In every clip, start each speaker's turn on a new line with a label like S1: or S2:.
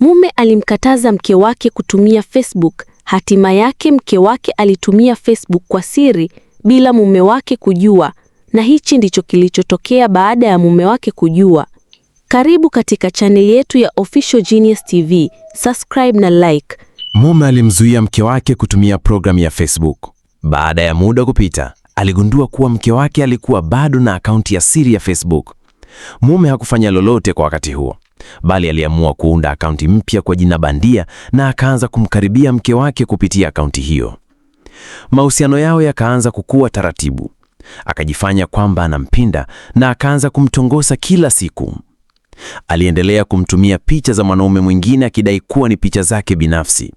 S1: Mume alimkataza mke wake kutumia Facebook. Hatima yake mke wake alitumia Facebook kwa siri bila mume wake kujua, na hichi ndicho kilichotokea baada ya mume wake kujua. Karibu katika chaneli yetu ya Official Genius TV. Subscribe na like.
S2: Mume alimzuia mke wake kutumia programu ya Facebook. Baada ya muda kupita, aligundua kuwa mke wake alikuwa bado na akaunti ya siri ya Facebook. Mume hakufanya lolote kwa wakati huo, bali aliamua kuunda akaunti mpya kwa jina bandia na akaanza kumkaribia mke wake kupitia akaunti hiyo. Mahusiano yao yakaanza kukua taratibu. Akajifanya kwamba anampenda na akaanza kumtongosa kila siku. Aliendelea kumtumia picha za mwanaume mwingine akidai kuwa ni picha zake binafsi.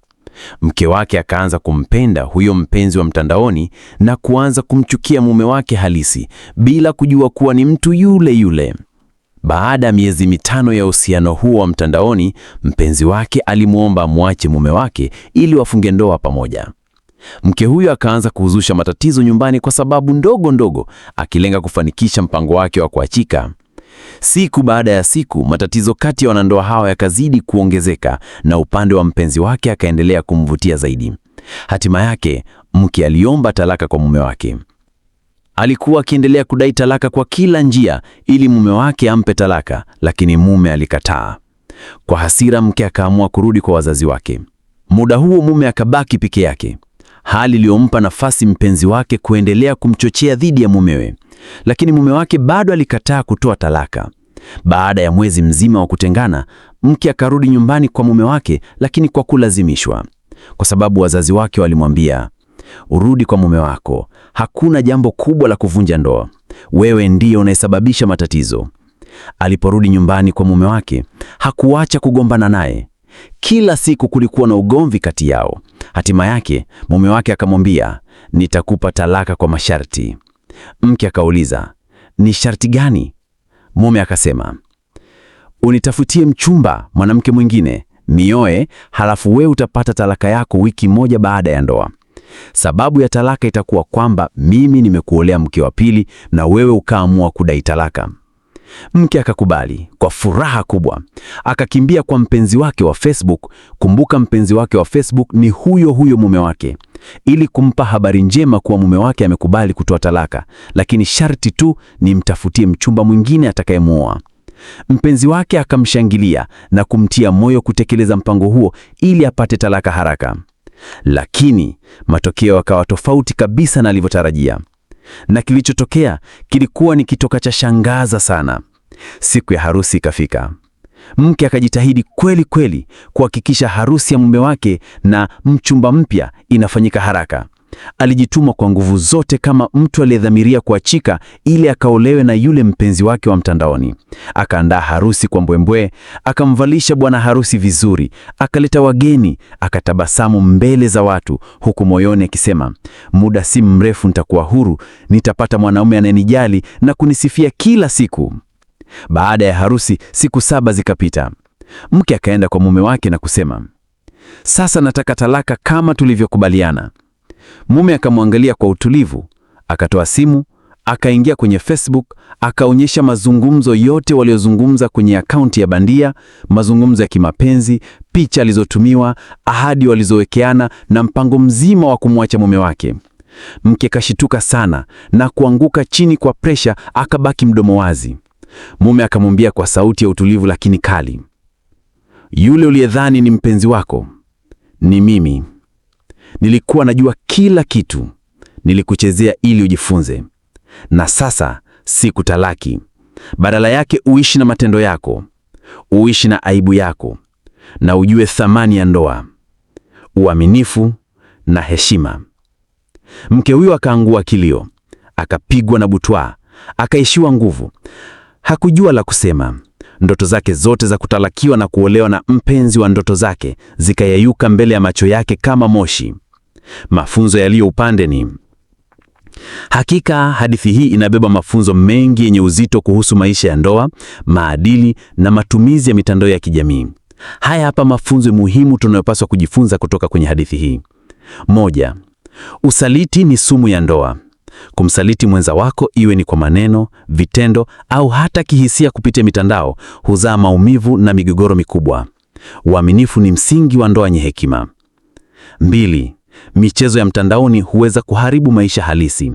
S2: Mke wake akaanza kumpenda huyo mpenzi wa mtandaoni na kuanza kumchukia mume wake halisi bila kujua kuwa ni mtu yule yule. Baada ya miezi 5 ya uhusiano huo wa mtandaoni, mpenzi wake alimwomba amwache mume wake ili wafunge ndoa pamoja. Mke huyo akaanza kuhuzusha matatizo nyumbani kwa sababu ndogo ndogo, akilenga kufanikisha mpango wake wa kuachika. Siku baada ya siku, matatizo kati ya wanandoa hawa yakazidi kuongezeka na upande wa mpenzi wake akaendelea kumvutia zaidi. Hatima yake, mke aliomba talaka kwa mume wake. Alikuwa akiendelea kudai talaka kwa kila njia ili mume wake ampe talaka, lakini mume alikataa. Kwa hasira, mke akaamua kurudi kwa wazazi wake. Muda huo mume akabaki peke yake, hali iliyompa nafasi mpenzi wake kuendelea kumchochea dhidi ya mumewe. Lakini mume wake bado alikataa kutoa talaka. Baada ya mwezi mzima wa kutengana, mke akarudi nyumbani kwa mume wake, lakini kwa kulazimishwa, kwa sababu wazazi wake walimwambia, urudi kwa mume wako, hakuna jambo kubwa la kuvunja ndoa, wewe ndiye unayesababisha matatizo. Aliporudi nyumbani kwa mume wake, hakuacha kugombana naye. Kila siku kulikuwa na ugomvi kati yao. Hatima yake mume wake akamwambia, nitakupa talaka kwa masharti. Mke akauliza, ni sharti gani? Mume akasema, unitafutie mchumba mwanamke mwingine nioe, halafu wewe utapata talaka yako wiki moja baada ya ndoa. Sababu ya talaka itakuwa kwamba mimi nimekuolea mke wa pili na wewe ukaamua kudai talaka. Mke akakubali kwa furaha kubwa, akakimbia kwa mpenzi wake wa Facebook. Kumbuka, mpenzi wake wa Facebook ni huyo huyo mume wake, ili kumpa habari njema kuwa mume wake amekubali kutoa talaka, lakini sharti tu ni mtafutie mchumba mwingine atakayemuoa. Mpenzi wake akamshangilia na kumtia moyo kutekeleza mpango huo ili apate talaka haraka. Lakini matokeo yakawa tofauti kabisa na alivyotarajia, na kilichotokea kilikuwa ni kitoka cha shangaza sana. Siku ya harusi ikafika. Mke akajitahidi kweli kweli kuhakikisha harusi ya mume wake na mchumba mpya inafanyika haraka. Alijituma kwa nguvu zote kama mtu aliyedhamiria kuachika ili akaolewe na yule mpenzi wake wa mtandaoni. Akaandaa harusi kwa mbwembwe, akamvalisha bwana harusi vizuri, akaleta wageni, akatabasamu mbele za watu, huku moyoni akisema, muda si mrefu nitakuwa huru, nitapata mwanaume anayenijali na kunisifia kila siku. Baada ya harusi, siku 7 zikapita. Mke akaenda kwa mume wake na kusema, sasa nataka talaka kama tulivyokubaliana. Mume akamwangalia kwa utulivu, akatoa simu, akaingia kwenye Facebook, akaonyesha mazungumzo yote waliozungumza kwenye akaunti ya bandia, mazungumzo ya kimapenzi, picha alizotumiwa, ahadi walizowekeana na mpango mzima wa kumwacha mume wake. Mke kashituka sana na kuanguka chini kwa presha, akabaki mdomo wazi. Mume akamwambia kwa sauti ya utulivu lakini kali, yule uliyedhani ni mpenzi wako ni mimi. Nilikuwa najua kila kitu, nilikuchezea ili ujifunze, na sasa sikutalaki. Badala yake uishi na matendo yako, uishi na aibu yako, na ujue thamani ya ndoa, uaminifu na heshima. Mke huyo akaangua kilio, akapigwa na butwaa, akaishiwa nguvu. Hakujua la kusema. Ndoto zake zote za kutalakiwa na kuolewa na mpenzi wa ndoto zake zikayeyuka mbele ya macho yake kama moshi. Mafunzo yaliyo upande ni hakika, hadithi hii inabeba mafunzo mengi yenye uzito kuhusu maisha ya ndoa, maadili na matumizi ya mitandao ya kijamii. Haya hapa mafunzo muhimu tunayopaswa kujifunza kutoka kwenye hadithi hii. 1. Usaliti ni sumu ya ndoa. Kumsaliti mwenza wako, iwe ni kwa maneno, vitendo au hata kihisia kupitia mitandao, huzaa maumivu na migogoro mikubwa.
S3: Uaminifu ni msingi wa ndoa yenye hekima. 2, michezo ya mtandaoni huweza kuharibu maisha halisi.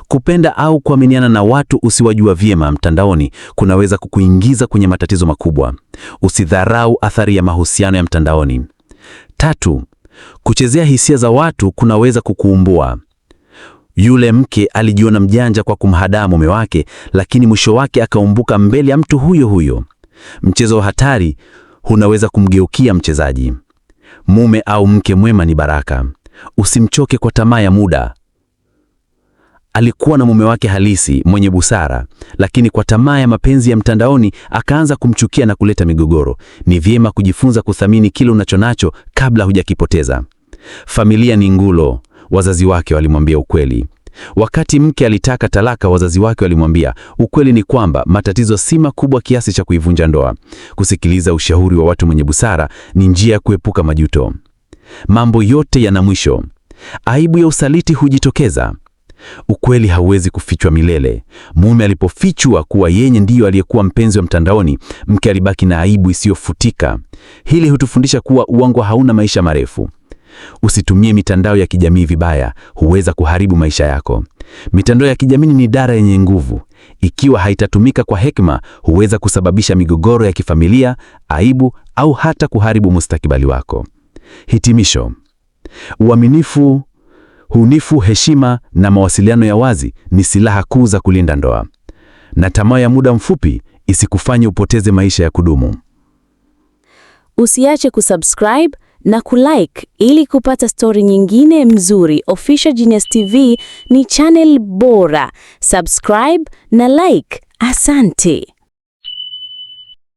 S3: Kupenda au kuaminiana na watu usiwajua vyema mtandaoni kunaweza kukuingiza kwenye matatizo makubwa. Usidharau athari ya mahusiano ya mtandaoni. 3, kuchezea hisia za watu kunaweza kukuumbua. Yule mke alijiona mjanja kwa kumhadaa mume wake, lakini mwisho wake akaumbuka mbele ya mtu huyo huyo. Mchezo wa hatari unaweza kumgeukia mchezaji. Mume au mke mwema ni baraka. Usimchoke kwa tamaa ya muda. Alikuwa na mume wake halisi mwenye busara, lakini kwa tamaa ya mapenzi ya mtandaoni akaanza kumchukia na kuleta migogoro. Ni vyema kujifunza kuthamini kile unachonacho kabla hujakipoteza. Familia ni ngulo, wazazi wake walimwambia ukweli. Wakati mke alitaka talaka, wazazi wake walimwambia ukweli ni kwamba matatizo si makubwa kiasi cha kuivunja ndoa. Kusikiliza ushauri wa watu mwenye busara ni njia ya kuepuka majuto. Mambo yote yana mwisho. Aibu ya usaliti hujitokeza. Ukweli hauwezi kufichwa milele. Mume alipofichwa kuwa yeye ndiyo aliyekuwa mpenzi wa mtandaoni, mke alibaki na aibu isiyofutika. Hili hutufundisha kuwa uongo hauna maisha marefu. Usitumie mitandao ya kijamii vibaya, huweza kuharibu maisha yako. Mitandao ya kijamii ni dara yenye nguvu. Ikiwa haitatumika kwa hekima, huweza kusababisha migogoro ya kifamilia, aibu au hata kuharibu mustakabali wako. Hitimisho: uaminifu, hunifu, heshima na mawasiliano ya wazi ni silaha kuu za kulinda ndoa, na tamaa ya muda mfupi isikufanye upoteze maisha ya kudumu.
S1: Usiache kusubscribe na kulike ili kupata stori nyingine mzuri. Official Genius TV ni channel bora. Subscribe na like. Asante.